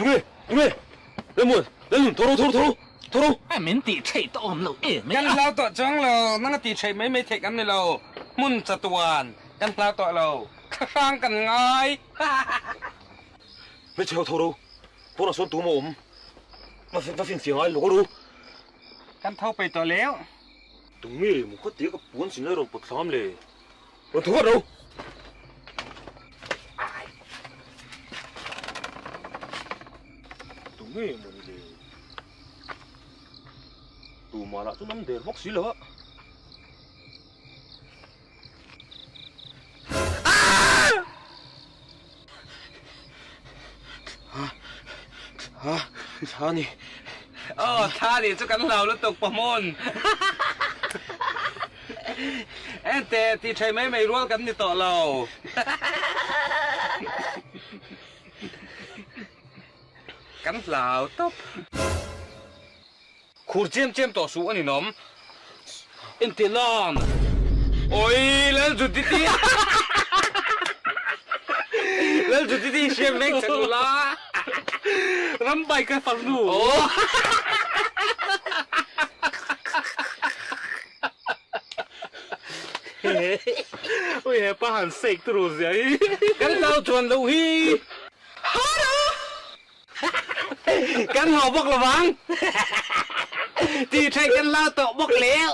Tunge? Tunge? Lalmuan, Lalnun, tho rawh, tho rawh, tho rawh, tho rawh! A min tih theih tawh awm lo em e a. Kan hlau tawh chuang lo, nanga tih theih mai mai theih kan ni lo. Hmun chatuan kan hlau tawh lo, thlahrang kan ngai. Hmeichhe ho tho rawh, pawnah sawn tum a awm. Va finfiah ngai lawk rawh. Kan tho peih tawh leu. Tunge maw kha tia ka puan sin lai rawn pawt thlam le? Rawn tho vat ro! Tunge maw ni le? Tumah lah chu nam der bawk si lo a. Thla, thla ni. Aw, thla ni chu kan hlau lutuk pahmun. Ente, ti thei mai mai rual kan ni tawh lo. Kan hlau tawp. Khur chiam chiam tawh suh a ni nawm. Inti lan. Oi Lalzutiti. Lalzutiti hriam veng chak ula. Rambai ka farnu. Oh. Ui hepa han sek turu zia hi. Kan hlau chuan loh hi. Kan haw bawk lo vang. Tih theih kan la tawh bawk leu.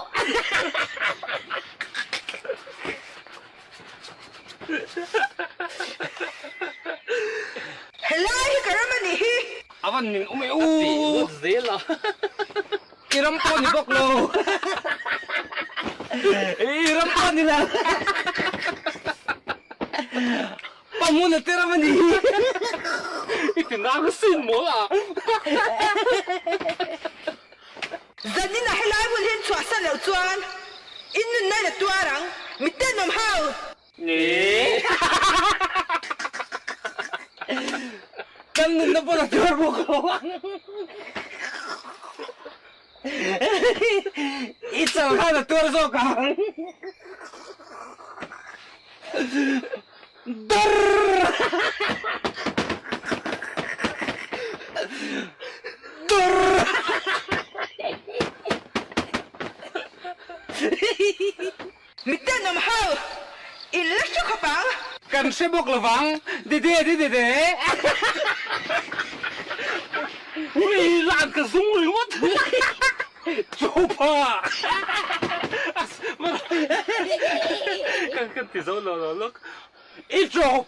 Helai hi ka ram a nih hi. A van min um e u. A ti ngawt zel a. I ram pawh ni bawk lo. I ram pawh ni lo. Pa hmun a tir a ni. I ti nang sin mawl a. Zanin a helai hmun hi an chhuahsan loh chuan in nunna in a tuar ang, mi tenawm ho. Ni. Kan nunna pawn a tuar bawk lo ang. I chal khan a tuar zawk ang. Durr! Durr! Mi tenawm ho, in la hre khawp ang. Kan hre bawk lo vang, dide dide. Ui, lan ka zung ringawt. Chupa! Kan ti zo lo lo lawk. I chawp!